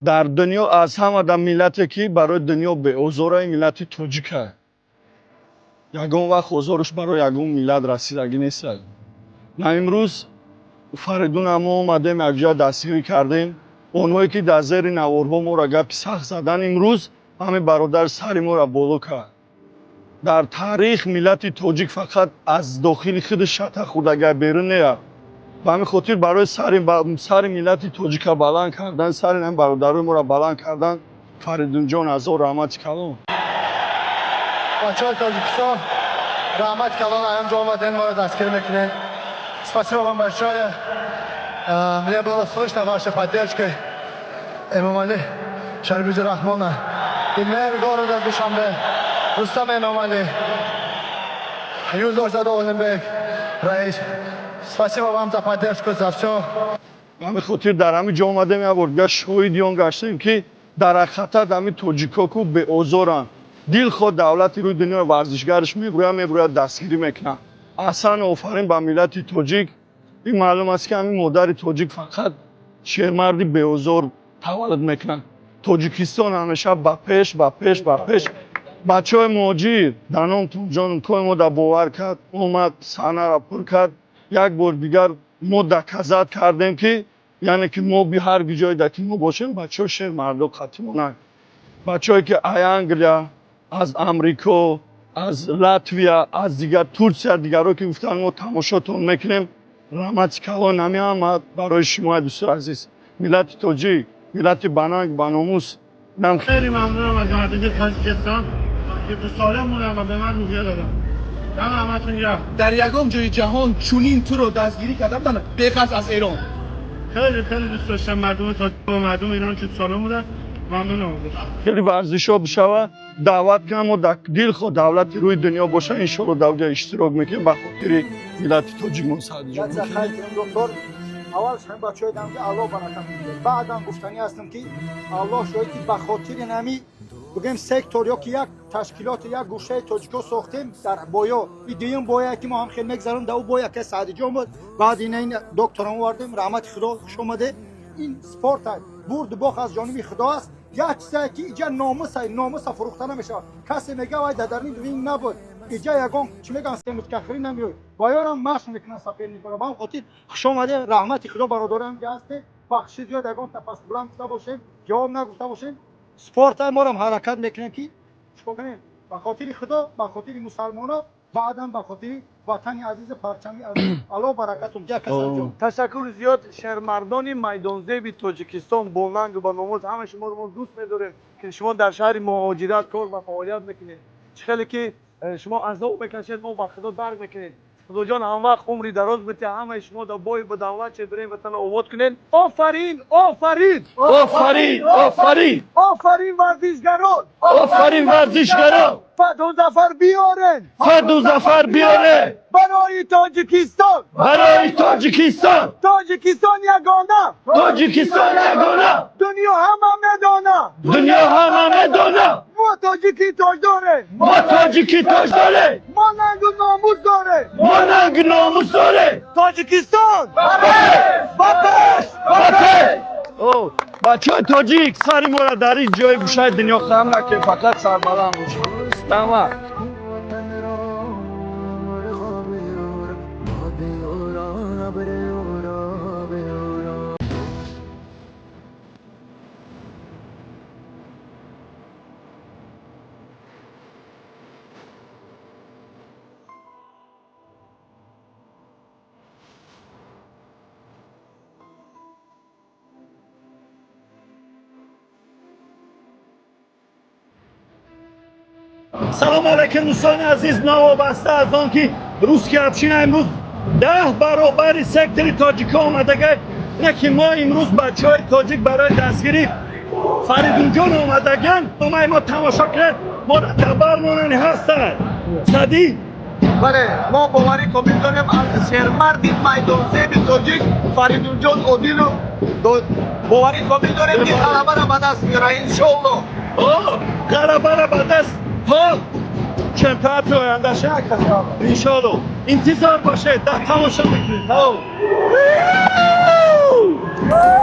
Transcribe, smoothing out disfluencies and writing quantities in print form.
Дар дунё аз ҳама дар миллате ки барои дунё беозора, миллати тоҷика. Ягон вақт озораш барои ягон миллат расидагӣ нест. На имрӯз Фаридуна мо омадем, якҷоя дастгирӣ кардем. Онҳое ки дар зери наворҳо моро гапи сахт задан, имрӯз ҳамин бародар сари моро боло кард. Дар таърих миллати тоҷик фақат аз дохили худи шата хӯрдага, берун неяд. Ба ҳамин хотир барои сари миллати тоҷика баланд кардан, сари ҳамин бародарои моро баланд кардан, Фаридунҷон, ҳазор раҳмати калон. Бачаҳои Тоҷикистон, раҳмати калон, аёнҷо омаден, моро дастгирӣ мекунед. Спасибо вам большое. Мне было слышно ваша поддержка. Эмомали Шариповича Рахмона и мэр города Душанбе Рустам Эмомали, Юлдошзода Олимбек, раис. Спасибо вам за поддержку, за все. Ба ҳамин хотир дар ҳамин ҷо омадем, як бор дигар шоҳиди он гаштем, ки дар ҳақиқатат ҳамин тоҷико ку беозоранд. Дилхоҳ давлати рӯи дунё варзишгараш мебурӯяд, мебурӯяд, дастгирӣ мекунад. Аҳсан, офарин ба миллати тоҷик. Ин маълум аст, ки ҳамин модари тоҷик фақат шермарди беозор таваллуд мекунад. Тоҷикистон ҳамеша ба пеш, ба пеш, ба пеш. Бачаҳои муҳоҷир дар номтон ҷоном кои мо дар бовар кард, омад, саҳнаро пур кард. Як бор дигар мо доказать кардем, ки яъне ки мо би ҳар ҷое дар ки мо бошем, бачаҳо шермардо қатимонанд. Бачаҳое ки ай Англия, аз Амрико, аз Латвия, аз дигар Турсия, дигаро ки гуфтанд мо тамошотон мекунем, раҳмати калон ҳами ҳама барои шумо, дӯстои азиз. Миллати тоҷик, миллати бананг, баномус. خیلی ممنونم از مردم تاجیکستان که تو سالم بودن و به من روحیه دادن. دم همتون گرم. Дар ягон ҷои ҷаҳон чунин туро дастгирӣ карда буданд беғараз аз Эрон? خیلی خیلی دوست داشتم مردم تاجیک و مردم ایران که سالم بودن. ممنونم ازش. Хеле варзишҳо бишавад, даъват кунам, мо дар дилхоҳ давлати рӯи дунё боша, иншоалло дар оҷа иштирок мекунем ба хотири миллати тоҷикмон. Саъдиҷон. Хайр кунем, доктор. Аввалш ҳамин бачаҳое дам, ки Аллоҳ баракат медиҳад. Баъдан гуфтанӣ ҳастам, ки Аллоҳ шоҳид, ки ба хотири нами бигӯем сектор ё ки як ташкилоти як гӯшаи тоҷико сохтем дар боё. И дуюм боя, ки мо ҳам хел мегзарем, дар ӯ боя ки Саъдиҷон буд. Баъд ина ин докторам овардем. Раҳмати Худо, хуш омаде. Ин спорт, бурду бох аз ҷониби Худо аст. Як чизе ки иҷа номуса, номуса фурӯхта намешавад. Касе мега вай дар дарни ринг набуд, иҷа ягон чӣ мегӯям, семечкахӯрӣ намеояд, ваёрам машқ мекунанд соперникора. Ба ҳам хотир хуш омаде, раҳмати Худо, бародарам ки ҳасте. Бахши зиёд, ягон тафас буланд гуфта бошем, ҷавоб нагуфта бошем. Спорта морам ҳаракат мекунем, ки чикор кунем, ба хотири Худо, ба хотири мусалмоно, баъдан ба хотири ватани азизи парчами азиз. Аллоҳ баракатум. Ташаккури зиёд, шермардони майдонзеби Тоҷикистон, бо нангу ба номус, ҳама шуморо мо дӯст медорем, ки шумо дар шаҳри муҳоҷират кор ва фаъолият мекунед. Чӣ хеле ки шумо азоб мекашед, мо ба Худо дарк мекунед. Худоҷон ҳамвақт умри дароз бите ҳамаи шумо, дар бой ба давлат чебирем, ватанро обод кунед. Офарин, офарин! Офарин, офарин! Офарин, варзишгарон! Офарин, варзишгарон! Фатҳу зафар биёрен! Фатҳу зафар биёре! Барои Тоҷикистон! Барои Тоҷикистон! Тоҷикистон ягона! Тоҷикистон ягона! Дунё ҳама медона! Дунё ҳама медона! Мо тоҷики тоҷ дорем! Мо тоҷики тоҷ дорем! Мо нангу номус дорем! Мо нангу номус дорем! Тоҷикистон ба пеш! Ба пеш! Бачаҳои тоҷик, сари моро дар ин ҷои гӯшаи дунё хам накунед, фақат сарбаланд бошед. Раҳмат. Салом алайкум, дӯстони азиз. Новобаста аз он ки русский община имрӯз 10 баробари сектори тоҷикҳо омадага, не ки мо имрӯз бачаҳои тоҷик барои дастгирӣ Фаридунҷон омадаган. Омаи мо тамошо кунед, мо дар монани ҳастанд садӣ. Бале, мо боварӣ комил дорем аз шермарди майдонзеби тоҷик Фаридунҷон Одилов, боварӣ комил дорем, ки ғалабаро ба даст меорад, иншоалло. Ғалабаро ба даст то чемпионати ояндаша, иншоалло. Интизор бошед, дар тамошо мекунед.